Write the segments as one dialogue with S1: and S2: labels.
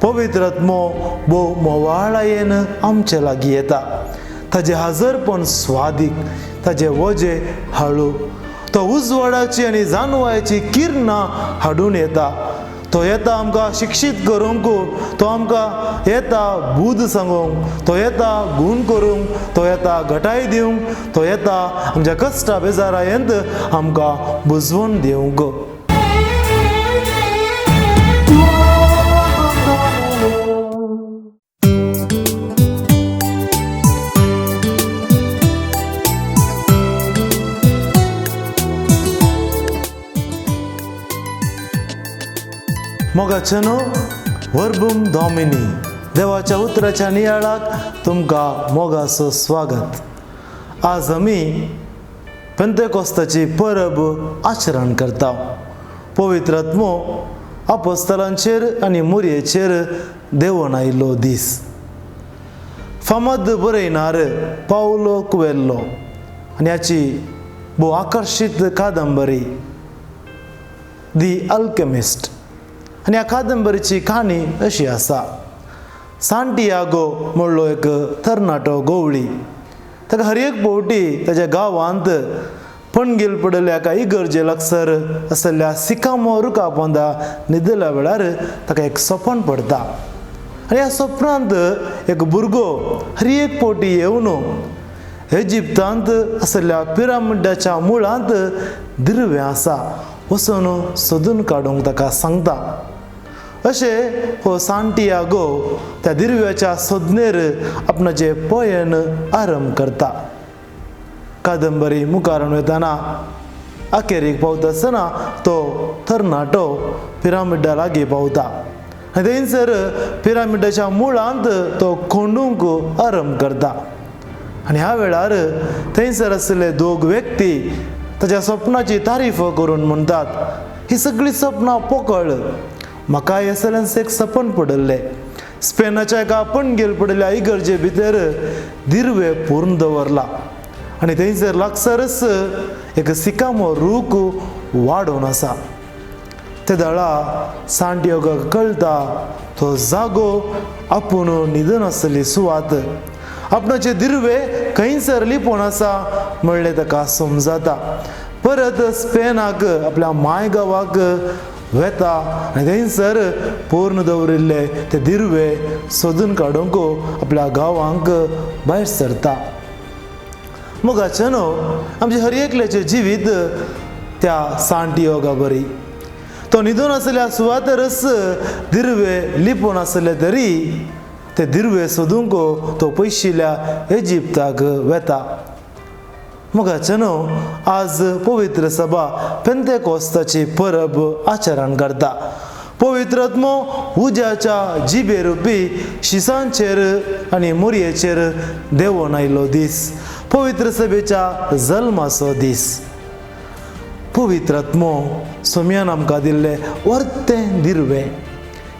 S1: पवित्र आत्मो भोव मोवाळायेन आमचे लागीं येता. ताजें हाजरपण स्वादीक, ताजें वजें हाळू, तो उजवाडाची आनी जानवायची किरणां हाडून येता. तो येता आमकां शिक्षीत करूंक, तो आमकां येता बूद सांगूंक, तो येता गूण करूंक, तो येता घटाय दिवंक, तो येता आमच्या कश्टा बेजारायेंत आमकां बुजवण दिवंक. मोगाचेनो वर्बूम डॉमिनी, देवाच्या उतराच्या नियाळाक तुमकां मोगाचो स्वागत. आज आमी पेंतेकोस्ताची परब आचरण करता. पवित्र आत्मो आपोस्तलांचेर आनी मोरयेचेर देंवोन आयिल्लो दीस. फामाद बरयणार पावलो कुवेल्लो आनी हाची भोव आकर्शीत कादंबरी दी अल्केमिस्ट. आनी ह्या कादंबरीची काणी अशी आसा. सांटियागो म्हणलो एक तरणाटो गोवळी. ताका हर एक फावटी ताच्या गांवांत पणगेल पडिल्ल्या एका इगर्जे लागसर आशिल्ल्या सिकामो रुखा पोंदा न्हिदल्या वेळार ताका एक सपन पडटा. आनी ह्या सपनांत एक भुरगो हर एक फावटी येवन इजिप्तांत आशिल्ल्या पिरामिडाच्या मुळांत दिर्वें आसा वचून सोदून काडूंक ताका सांगता. अशें हो सांटियागो त्या दिर्व्याच्या सोदनेर आपणाचें पयण आरंभ करता. कादंबरी मुखार वतना अखेरीक पावता आसतना तो तरणाटो पिरामिडा लागीं पावता आनी थंयसर पिरामिडाच्या मुळांत तो खोंडूंक आरंभ करता. आनी ह्या वेळार थंयसर आशिल्ले दोग व्यक्ती ताच्या सपनाची तारीफ करून म्हणटात, ही सगळीं सपनां पोकळ, म्हाका असलेंच एक सपन पडिल्लें. स्पेनाच्या एका पणगेल पडिल्ल्या इगर्जे भितर दिर्वे पूर्ण दवरला आनी थंयसर लागसरच एक सिकामो रूख वाडोवन आसा. ते दळा सांटियागोक कळटा तो जागो आपूण न्हिदून आसली सुवात, आपणाचे दिर्वे खंयसर लिपोवन आसा म्हणलें ताका समजता. परत स्पेनाक आपल्या माय गांवाक वेता आनी थंयसर पूर्ण दवरिल्ले ते दिर्वे सोदून काडूंक आपल्या गांवांक भायर सरता. मोगाचें न्हू आमचें हर एकल्याचें जिवीत त्या सांटियागो बरी. तो न्हिदून आशिल्ल्या सुवातेरच दिर्वे लिपोवन आशिल्ले तरी ते दिर्वे सोदूंक तो पयशिल्ल्या इजिप्ताक वेता. मोगाचें न्हू आज पवित्र सभा पेंतेकोस्ताची परब आचरण करता. पवित्र आत्मो उज्याच्या जिबे रुपी शिसांचेर आनी मोरयेचेर देंवोन आयिल्लो दीस, पवित्र सभेच्या जल्माचो दीस. पवित्र आत्मो सोम्यान आमकां दिल्लें वर्तें दिर्वें.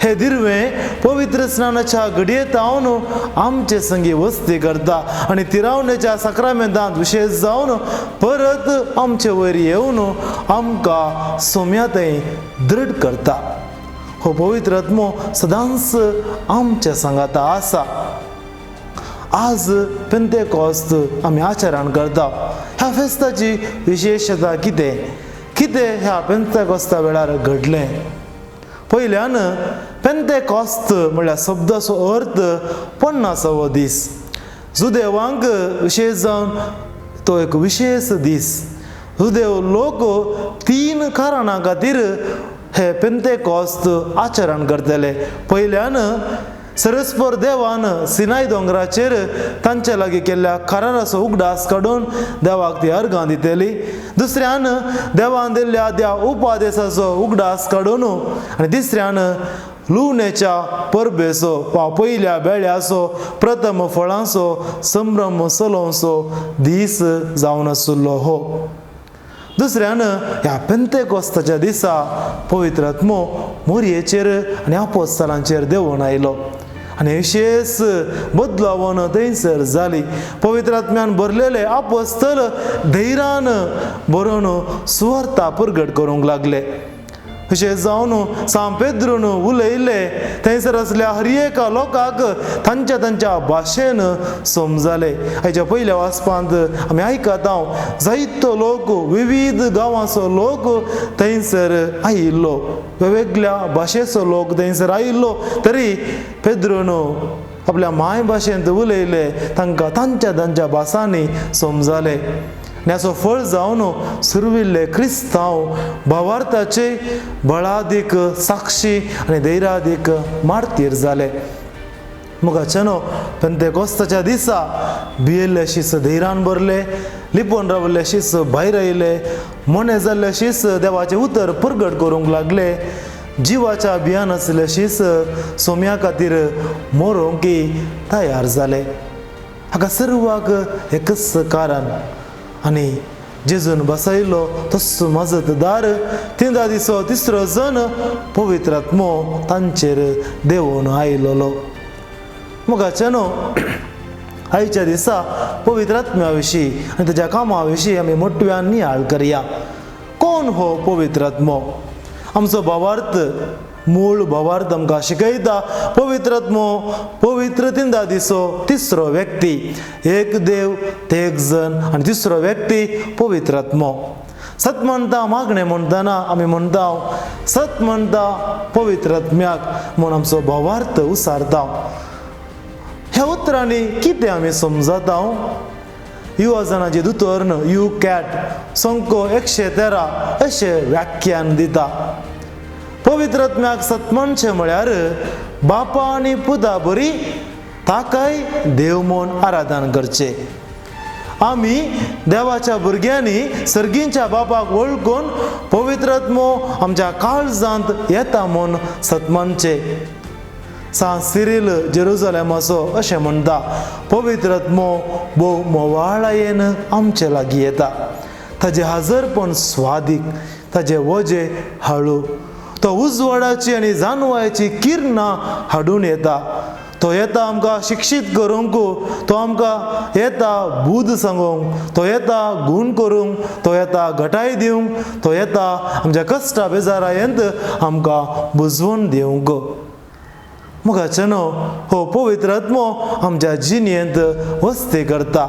S1: हे दिर्वें पवित्र स्नानाच्या घडयेत हांव आमचे संगी वस्ती करता आनी तिरावणेच्या साक्रामेंतांत विशेश जावन परत आमचे वयर येवन आमकां सोम्या थंय दृढ करता. हो पवित्र आत्मो सदांच आमच्या सांगाता आसा. आज पेंतेकोस्त आमी आचरण करता. ह्या फेस्ताची विशेशता कितें? कितें ह्या पेंतेकोस्ता वेळार घडलें? पयल्यान पेंतेकोस्त म्हणल्यार शब्दाचो अर्थ 50वो दीस. जुदेवांक विशेश जावन तो एक विशेश दीस. जुदेव लोक 3 कारणां खातीर हे पेंतेकोस्त आचरण करतले. पयल्यान सरस्पर देवान सिनाय दोंगराचेर तांचे लागीं केल्ल्या कराराचो उगडास काडून देवाक ती अर्गां दितली. दुसऱ्यान देवान दिल्ल्या त्या उपादेसाचो उगडास काडून आनी तिसऱ्यान लुवणेच्या परबेचो वा पयल्या बेळ्याचो प्रथम फळांचो संभ्रम चलोवचो दीस जावन आशिल्लो हो. दुसऱ्यान ह्या पेंतेकोस्ताच्या दिसा पवित्र आत्मो मोरयेचेर आनी आपोस्तलांचेर देंवोन आयलो आनी विशेश बदलावन थंयसर जाली. पवित्र आत्म्यान भरलेले आपोस्तल धैर्यान बरोवन सुवार्ता परगट करूंक लागले. अशें जावन सांत पेद्रून उलयले थंयसर आसल्या हर एका लोकांक तांच्या तांच्या भाशेन समजाले. हाच्या पयल्या वाचपांत आमी आयकता जायतो लोक विविध गांवांचो लोक थंयसर आयिल्लो, वेगवेगळ्या भाशेचो लोक थंयसर आयिल्लो, तरी पेद्रून आपल्या माय भाशेंत उलयले, तांकां तांच्या तांच्या भासांनी समजाले. आनी हाचो फळ जावन सुरविल्ले क्रिस्तांव भावार्थाचे बळादीक साक्षी आनी धैर्यादीक मार्तीर जाले. मुखाच्यानो पेंतेकोस्ताच्या दिसा भियेल्ले शीस धैर्यान भरले, लिपोवन रावल्ले शीस भायर आयले, मोने जाल्ले शीस देवाचें उतर परगट करूंक लागले, जिवाच्या भियान आसले शीस सोम्या खातीर मरोंक तयार जाले. हाका सर्वाक एकच कारण आनी जेजून बसयलो तस्सो मजतदार तिंदा दिसो तिसरो जण पवित्र आत्मो तांचेर देंवोन आयलोलो. मुखाच्यानो आयच्या दिसा पवित्र आत्म्या विशीं आनी ताच्या कामा विशीं आमी मोटव्यान नियाळ करया. कोण हो पवित्र आत्मो? आमचो भावार्थ, मूळ भावार्थ आमकां शिकयता पवित्र आत्मो पवित्र तिंदा दिसो तिसरो व्यक्ती, एक देव तेग जण आनी तिसरो व्यक्ती पवित्र आत्मो. सत म्हणटा मागणें म्हणटना आमी म्हणटा सत म्हणटा पवित्र आत्म्याक म्हूण आमचो भावार्थ उसारता. ह्या उतरांनी कितें आमी समजता? युवजनाचे दुतोर्न you cat संको 113 अशें व्याख्यान दिता. पवित्र आत्म्याक सत म्हणचें म्हळ्यार बापा आनी पुता बरी ताकाय देव म्हूण आराधन करचें. आमी देवाच्या भुरग्यांनी सर्गींच्या बापाक वळखून पवित्र आत्मो आमच्या काळजांत येता म्हूण सत मानचें. सांत सिरील जेरुजलेमाचो अशें म्हणटा, पवित्र आत्मो भोव मोवाळायेन आमचे लागीं येता, ताजें हाजरपण स्वादीक, ताजें वजें हाळू, तो उजवाडाची आनी जानवायची किरणां हाडून येता. तो येता आमकां शिक्षीत करूंक, तो आमकां येता बूद सांगूंक, तो येता गूण करूंक, तो येता घटाय दिवंक, तो येता आमच्या कश्टा बेजारायंत आमकां बुजवण दिवंक. मुखाच्यानो हो पवित्र आत्मो आमच्या जिणेंत वस्ती करता.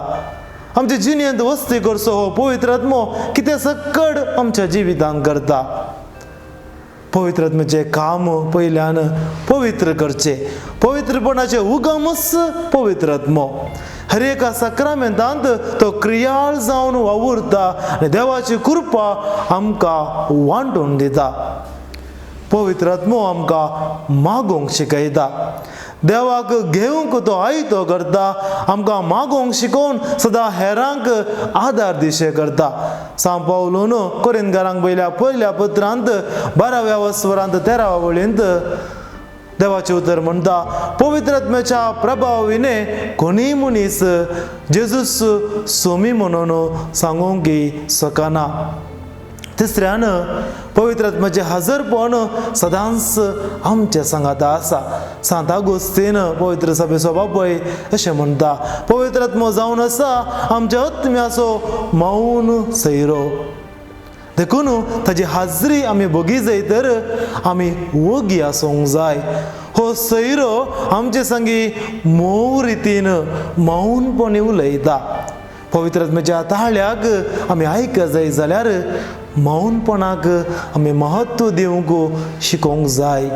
S1: आमच्या जिणेंत वस्ती करचो हो पवित्र आत्मो कितें सक्कड आमच्या जिवितांत करता. पवित्र आत्म्याचें काम पयल्यान पवित्र करचें, पवित्रपणाचें उगमच पवित्र आत्मो. हर एका सक्रामेंतांत तो क्रियाळ जावन वावुरता आनी देवाची कृपा आमकां वांटून दिता. पवित्र आत्मो आमकां मागोवंक शिकयता, देवाक घेवंक तो आयतो करता, आमकां मागोवंक शिकोवन सदां हेरांक आदार दिशे करता. सांत पावलून कोरिंतकारांक पयल्या पयल्या पत्रांत 12व्या वस्वरांत 13व्या वळींत देवाचें उतर म्हणटा, पवित्र आत्म्याच्या प्रभाव विणे कोणीय मनीस जेजूस सोमी म्हणून सांगूंक शकना. तिसऱ्यान पवित्र आत्म्याचें हाजरपण सदांच आमच्या सांगाता आसा. सांत आगोस्तीन पवित्र सभेचो बापय अशें म्हणटा, पवित्र आत्मो जावन आसा आमच्या आत्म्याचो मौन सैरो. देखून ताजी हाजरी आमी बगी जाय तर आमी वगी आसूंक जाय. हो सैरो आमचे संगी मोव रितीन मौनपणी उलयता. पवित्र आत्म्याच्या ताळ्याक आमी आयक जाय जाल्यार मौनपणाक आमी म्हत्व दिवंक शिकोवंक जाय.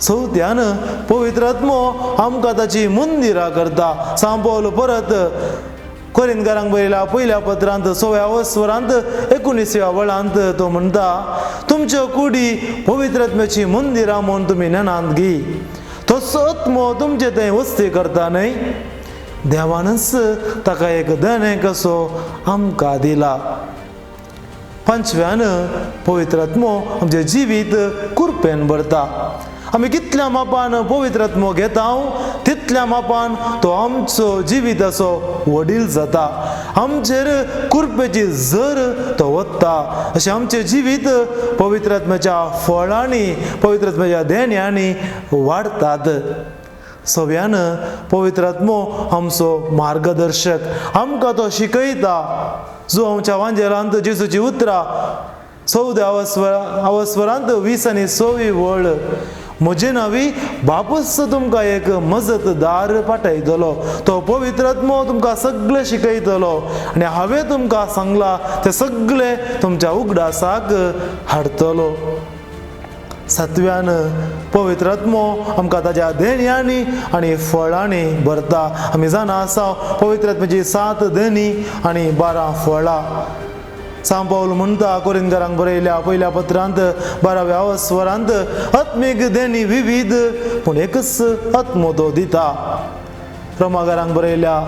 S1: चवथ्यान पवित्र आत्मो आमकां ताची मंदिरां करता. सांत पावल परत कोरिंतकारांक बरयल्या पयल्या पत्रांत 6व्या वस्वरांत 19व्या वळांत तो म्हणटा, तुमच्यो कुडी पवित्र आत्म्याची मंदिरां म्हूण तुमी नेणांत गी, तसो आत्मो तुमचे थंय वस्ती करता न्हय. देवानच ताका एक देणें कसो आमकां दिला. पांचव्यान पवित्र आत्मो आमचें जिवीत कुरपेन भरता. आमी कितल्या मापान पवित्र आत्मो घेता तितल्या मापान तो आमचो जिविताचो वडील जाता. आमचेर कुरपेची जर तो वता. अशें आमचें जिवीत पवित्र आत्म्याच्या फळांनी, पवित्र आत्म्याच्या देण्यांनी वाडटात. सव्यान पवित्र आत्मो आमचो मार्गदर्शक, आमकां तो शिकयता. जो आमच्या वांजेलांत जेजूची उतरां 14 अवस्वरांत 20 आनी 26 वळ, म्हजे नांवी बापूच तुमकां एक मजतदार पाठयतलो, तो पवित्र आत्मो तुमकां सगळें शिकयतलो आनी हांवें तुमकां सांगलां तें सगळें तुमच्या उगडासाक हाडटलो। सातव्यान पवित्र आत्मो आमकां ताज्या देण्यांनी आनी फळांनी भरता। आमी जाणा आसा पवित्र आत्म्याची 7 देणी आनी 12 फळां। सांव पावल म्हणटा कोरिंदकारांक बरयल्या पयल्या पत्रांत 12व्या अवस्वरांत, आत्मीक देणी विविध पूण एकच आत्मो तो दिता। रोमागारांक बरयल्या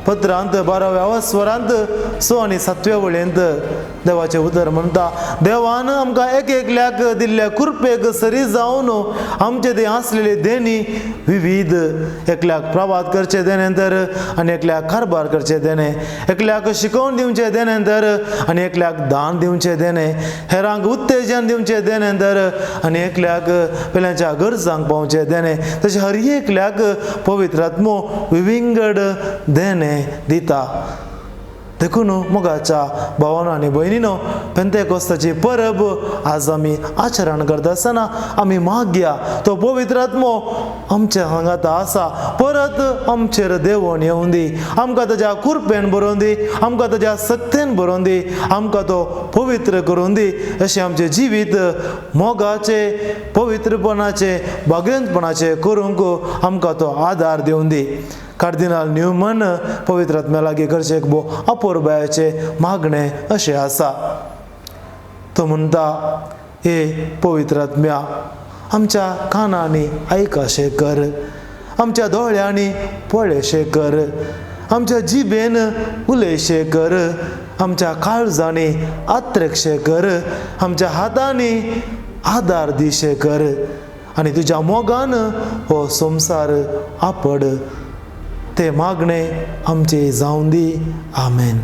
S1: पत्रांत 12व्या अवस्वरांत 6 आनी 7व्या वळेंत देवाचें उतर म्हणटा, देवान आमकां एक एकल्याक दिल्ल्या कृपेक सरी जावन आमचे ते आसलेले देणी विविध, एकल्याक प्रवाद करचें देणें तर आनी एकल्याक कारबार करचें देणें, एकल्याक शिकोवन दिवचें देणें तर आनी एकल्याक दान दिवचें देणें, हेरांक उत्तेजन दिवचें देणें तर आनी एकल्याक पेल्याच्या गरजांक पावचें देणें, तशें हर एकल्याक पवित्र आत्मो विविंगड देणें दिता। देखून मोगाच्या भावानो आनी भयणीनो, पेंतेकोस्ताची परब आज आमी आचरण करता आसतना आमी मागया तो पवित्र आत्मो आमच्या हांगात आसा, परत आमचेर देवण येवं दी, आमकां ताज्या कुरपेन बरोवन दी, आमकां ताज्या सक्तेन बरोवन दी, आमकां तो पवित्र करून दी, अशें आमचें जिवीत मोगाचें, पवित्रपणाचें, भाग्यवंतपणाचें करूंक आमकां तो आदार दिवन दी। कार्दिनाल न्यूमन पवित्र आत्म्या लागीं करचें एक भोव अपुरबायेचें मागणें अशें आसा। तो म्हणटा, हे पवित्र आत्म्या, आमच्या कानांनी आयकशें कर, आमच्या दोळ्यांनी पळयशें कर, आमच्या जिबेन उलयशें कर, आमच्या काळजांनी आत्रेकशें कर, आमच्या हातांनी आदार दिशें कर आनी तुज्या मोगान हो संवसार आपड। ते मागणें आमचें जावं दी। आमेन।